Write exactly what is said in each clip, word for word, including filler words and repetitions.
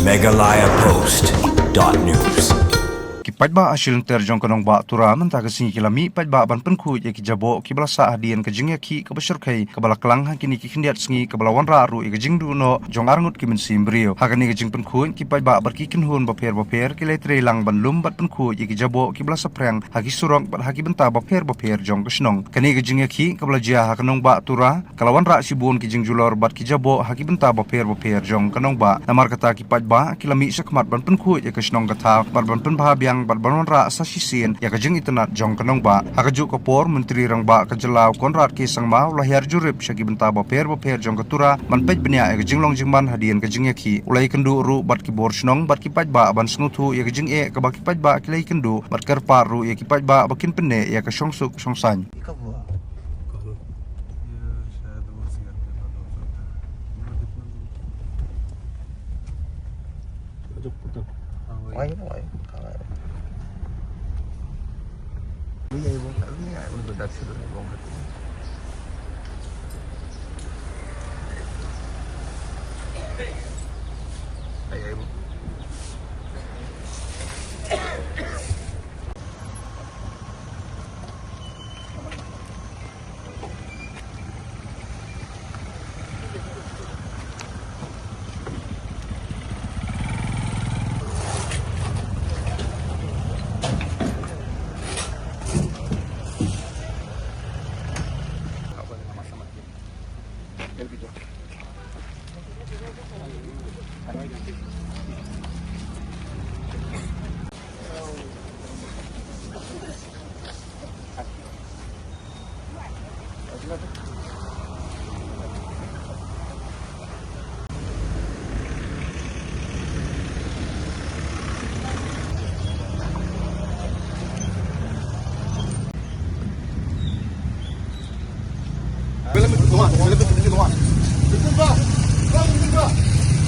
Meghalaya Post dot news. Ki paidbah ha shilynter jong ka nongbah Tura mynta ka sngi ki la mih paidbah ban pynkhuid ïa ki jaboh kiba la sah hadien ka jingïakhih kaba shyrkhei kaba la klang ha kine ki khyndiat sngi, kaba la wanrah ruh ïa ka jingduh noh jong arngut ki mynsiem briew. Ha kane ka jingpynkhuid, ki paidbah bad ki kynhun bapher bapher ki la ïatrei lang ban lum bad pynkhuid ïa ki jaboh kiba la saphriang ha ki surok bad ha ki bynta bapher bapher jong ka shnong. Kane ka jingïakhih kaba la jia ha ka nongbah Tura ka la wanrah shibun ki jingjulor bad ki jaboh ha ki bynta bapher bapher jong ka nongbah. Namar kata, ki paidbah ki la mih shakhmat ban pynkhuid ïa ka shnong ka thaw bad ban pynbha biang bad ban wanrah sa shisien ïa ka jingitynnad jong ka nongbah. Ha kajuh ka por, Myntri Rangbah ka jylla u Conrad K Sangma u la hiar jurip sha ki bynta bapher bapher jong ka Tura ban peit bniah ïa ka jinglong jingman hadien ka jingïakhih. U la ïakynduh ruh bad ki bor shnong bad ki paidbah ban sngewthuh ïa ka jingeh kaba ki paidbah ki la ïakynduh bad kyrpad ruh ïa ki paidbah ba kin pynneh ïa ka shongsuk shongsaiñ.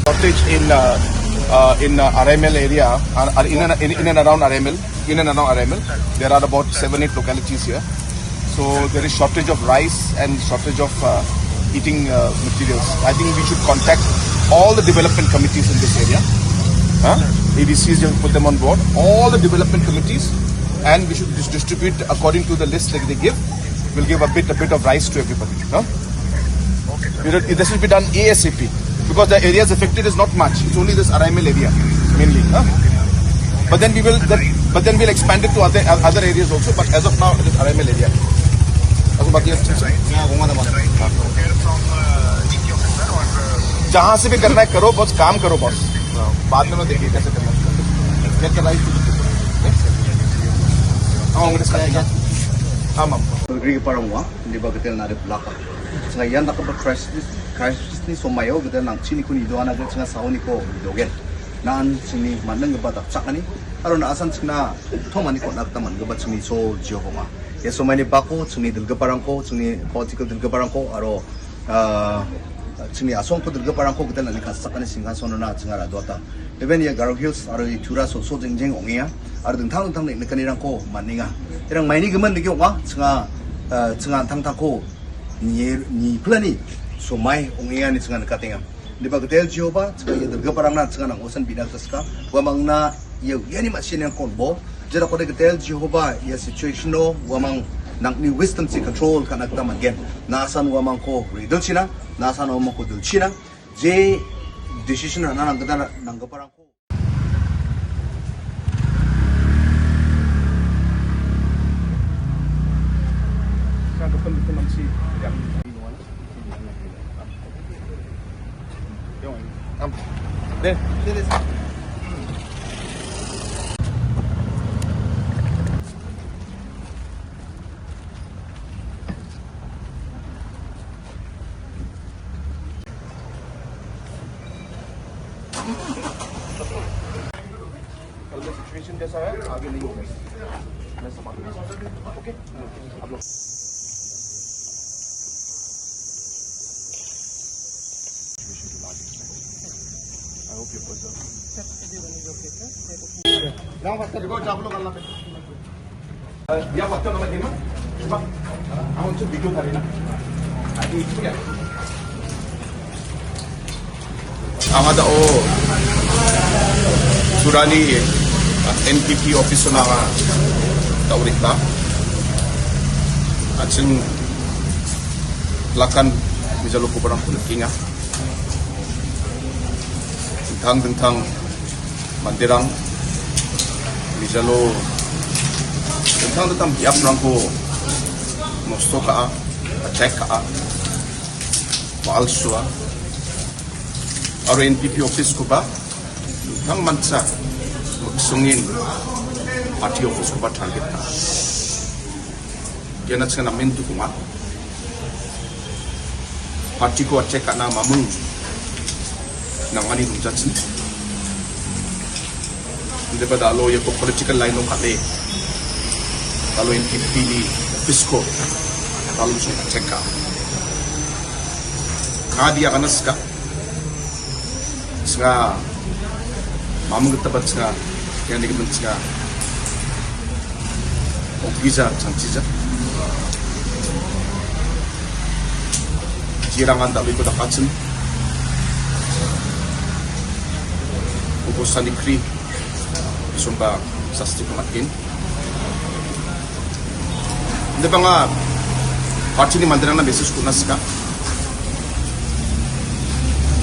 Shortage in, uh, uh, in, uh, R M L area, uh, uh, in and, in, in and around R M L, in and around R M L. There are about seven, eight localities here. So there is shortage of rice and shortage of, uh, eating, uh, materials. I think we should contact all the development committees in this area. Huh? A D Cs, you put them on board. All the development committees, and we should dis-, distribute according to the list that they give. We'll give a bit, a bit of rice to everybody. Huh? You know, this will be done A S A P because the areas affected is not much. It's only this R M L area mainly. Huh? But then we will, that, but then we'll expand it to other, other areas also. But as of now, it is R M L area. As of now, yes, sir. जहाँ से भी करना है करो, बस काम करो बॉस। बाद में मैं देखिए कैसे करना है। Get the right to the people. Next. हाँ, कांग्रेस का। हाँ, मैम। Agree parang wa, di ba ka tel na de blaka. Sanga yan da ka ba crisis, crisis ni so mayo, ka tel nang chini kuni do ana ka sanga sao ni ko do gen. Nan chini manang ka ba dak chak ani. Aro na asan china thoma ni ko nak taman ka ba chini so Jehovah. Ya so mani bako, chini dil ka parang ko, chini political dil ka parang ko, aro, ah, chini asong ko dil ka parang ko, ka tel na ni ka sak ani singa so na changa ra dota. Even ya Garo Hills, aro ya Tura so, so jeng jeng ong ya. Aro ding thang thang ni kani rang ko, maninga. Irang maini ka man ni ki ong wa, changa, ah, changa thang thang ko. Ni, ni plani. So mai ong ya ni changa ka tinga. Di ba ka tel Jehovah, changa ya dil ka parang na, changa nang osan bina ka ska. Wa mang na, ya, ya ni ma shin yang kon bo. Jada ko de ka tel Jehovah, ya situation no, wa mang nang ni wisdom si control ka nak taman gen. Na san wa mang ko, ri dil china, na san wa mang ko dil china. Je decision na nang ka nang ka parang ko. कल का सिचुएशन जैसा है, आगे नहीं होगा। मैं संभाल लूंगा। ओके? आप लोग I hope you preserve. Now, what the, go, आप लोग अल्लाह पे। Ya, waktu nama dia, Mak? Cuba. Aku cek video tadi, nak. Tadi itu ya. Amada, oh. Surani, N P P office na nga, Taurika. Achin lakan mijalo kubarang kulikinga. Tentang tentang mandirang mijalo tentang tentang biap rangko nosto ka a, attack ka a, palsua. Aro N P P office ko ba tang mansa sungin party office ko ba target ka. Dia na chana mentu kuma party ko attack ka na mamung nang mani dum jatsin. Inde ba dalo ya ko political line no kale dalo N P P ni office ko dalo sung attack ka. Ka dia kanas ka. Snga mamung ketabat snga yang dikemen snga. Ogiza chanchiza. Jirangan tak biko dakachen. Ubo sani kri sumba sasti pemakin. Inde ba nga party ni mandirang na message kuna ska.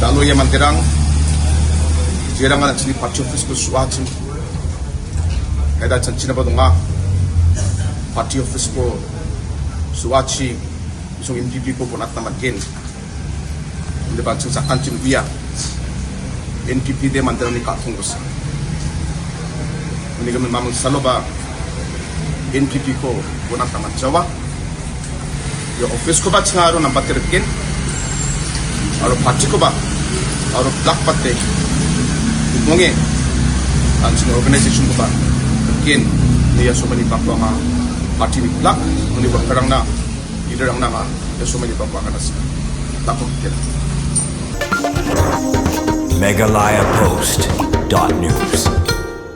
Dalo ya mandirang jirangan chini party office ko suachin. Kaida chanchina ba dunga party office ko suachi sung N P P ko bonat na matgen. Inde ba ching sakan ching bia N P P de mandirang ni ka thung ko sa. Ini kami mamang salo ba N P P ko bonat na mat jawa. Ya office ko ba ching aro nambat terkin. Aro party ko ba aro black pate monge. An ching organization ko ba kin ni ya somani bakwa nga party ni black ni ba karang na leader ang na nga ya somani bakwa kana sika. Takut kira. Meghalaya Post dot news.